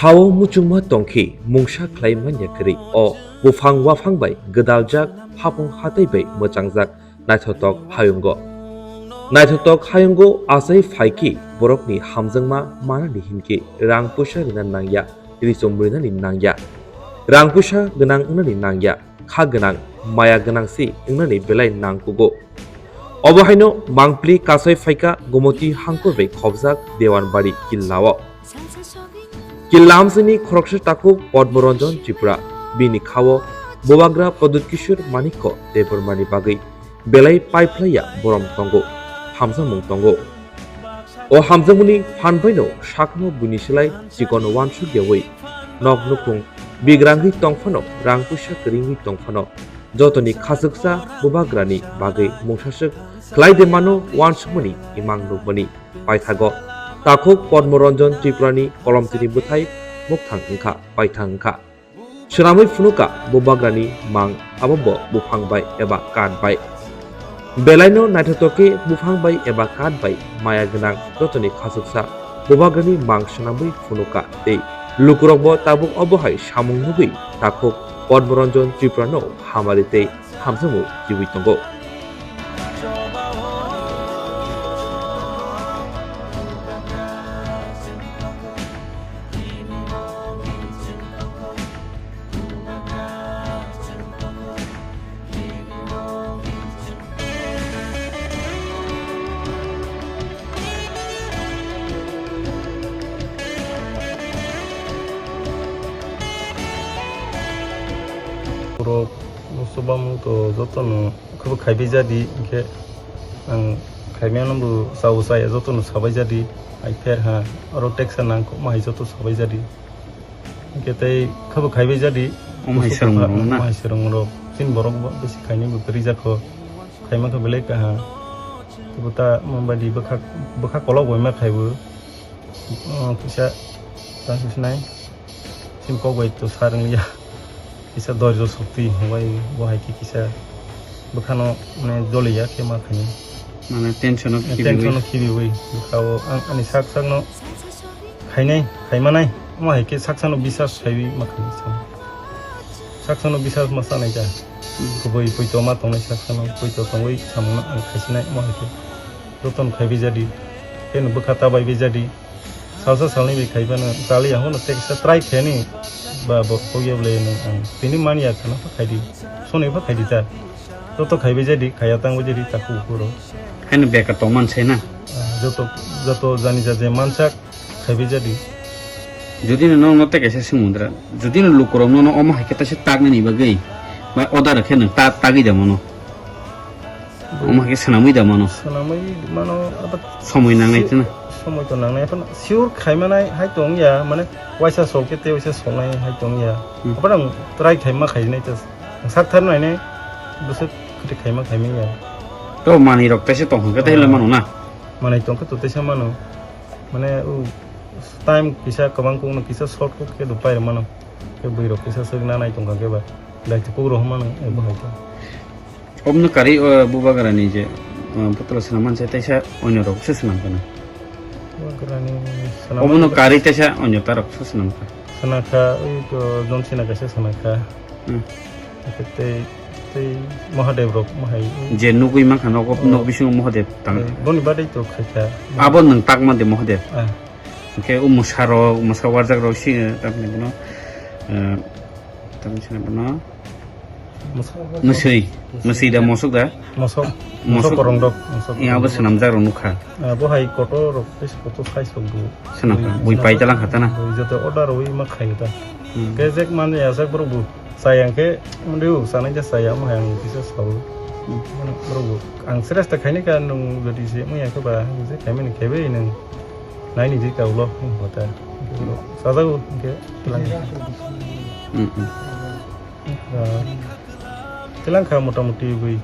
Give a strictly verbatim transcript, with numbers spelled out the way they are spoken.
Hao muchungma tongkhe mungsa khlai manya kwrwi o buphang waphang bai gwdaljak, hapung hatai bai mwchangjak naithotok hayungo. Naithotok hayungo achai phaikhe borokni hamjakma manani hinkhe rang puisa rina nangya, richum rinani nangya. Rang puisa gwnang wngnani nangya, kha gwnang, maya gwnang se wngnani belai nangkugo. Obo haino mangpli kasai phaikha Gomoti hangkor bai khobjak Dewanbari killao. Killa amsini khoroksa takhuk Padma Ranjan Tripura, bini khao Bubagra Pradyut Kishore Manikya Debbarmani bagwi belai paiphlaiya borom tongo, hamjakmung tongo. O hamjakmungni phan baino sakno buini slai chikon uansuk yaui nok nukhung bigrangwi tongphano, rang puisa kwrwngwi tongphano, jotoni khachuksa Bubagrani bagwi mungsaswk khlai de mano uansukmani imang nukmani paithago takhuk Padma Ranjan Tripurani kolomtini bwthai mukthang wngkha, paithang wngkha. Swnamwi phunukha Bubagrani mang, abo bo buphang bai eba kath bai. Belaino naithotok khe buphang bai eba kath bai maya gwnang jotoni khachuksa Bubagrani mang swnamwi phunukha tei lukurokbo tabuk obo hai samung nugwi takhuk Padma Ranjan Tripurano hamari tei hamjakmung kiui tongo. Borok no chubamung to jotono khe bo khaibai jadi, hinkhe ang khaimano bo chao chaya jotono sabai jadi, hai pher ha, oro teksa nangkukma hai joto sabai jadi. Hinkhe tei khe bo khaibai jadi. Omo hai swrwng rok na? Omo hai swrwng rok. Chini borok bo bisi khainai bo kwrwi jakho. Khaima khe belai kaham. Tei bo ta mobile di bwkha, bwkha kolok bai ma khai bo. Oh, kisa tang sinai. Chini kok bai to sar wngya. Kisa dorjo sukti, bai bo hai khe kisa bwkhano mane joliya khe ma khainai. Mane tension o khibiwi. Tension o khibiwi. Bwkha o ang ani sak sakno khainai, khaimanai, omo hai khe saksano bisas khaiwi ma khainai sa. Saksano bisas ma sanai kha. Hmm. Kubui poito ma tongnai saksano, poito tongwi samungno ang khaisinai omo hai khe. Jotono khaibai jadi, kheno bwkha ta baibai jadi. Salsa salnwi bai khaiba no chaliya hwnwi tei kisa try khaini ba bo khogya bwlai no ang tini manya khana pha khaidi, sonwi pha khaidi ta. Joto khaibai jadi, khaya tangbai jadi takhuk bukhuk rok. Haino beka tongman se na? Ah, joto, joto jani ja je mansak khaibai jadi. Jodi no nokno tei kaisa swngmung dra, jodi no lukurok nono omo hai khe taisa taknani bagwi ba order khe nwng ta tagwi da mano. Omo hai khe swnamwi da mano. Swnamwi mano, abo somoi nangnai si-, tino. Somoi to nangnai, aphano sure khaimanai hai tongya, mane waisa sol khe tei waisa solnai hai tongya. Hmm. Aphano ang try khaima khainai ta. Sak thar nainai, bwswk kwtwi khaima khaimanya. To manwi rok teisa tong hwnkhe tei le mano na? Manwi tong khe to teisa mano. Mane o time kisa kwbang kok no kisa short kok khe do pai mano. Khe bwrwi rok kisa swk na nai tong kha khe ba. Dai to kok rok mano ebo hai to. Obno karwi o Bubagrani je, o, putla swnam manse teisa onyo rok se swnam kha na? Bubagrani swnam. Obono karwi teisa onyo ta rok se swnam kha. Sana kha, oi to John Cena kaisa sana kha. Hmm. Tei, tei Mahadev rok, Mahai. Je nugwi mankha nogo, oh, nok bisingo Mahadev tang. Eh, boni badai to khaikha. Abo nwng takma de Mahadev? Ah. Hwnkhe o mwsa rok, mwsa warjak rok si, tamni bono, eh, tamni sini bono. Mwsa. Mwswi, mwswi da, mosok da? Mosok. Mosok. Mosok korong dok, mosok. Iya, abo korong dok. Swnamjak rok nukha. Ah, bo hai kotor rok, tei kotor size rok bo. Swnam kha, bui pai talang kha ta na? Bui joto order rwi ma khaio ta. Hmm. Khe jek man ya sak borok bo chaya hwnkhe, mwnwi bo chanai ja chaya, omo hai ang kisa sao. Hmm. Mane borok bo, ang sres ta khaini kha, nwng jodi se wngya khe ba, je khaimani khaibai nwng naini je ka ulo, wng kha ta. Sajago hwnkhe, twlang. Hmm, hmm. Ah, twlang kha mota moti bui.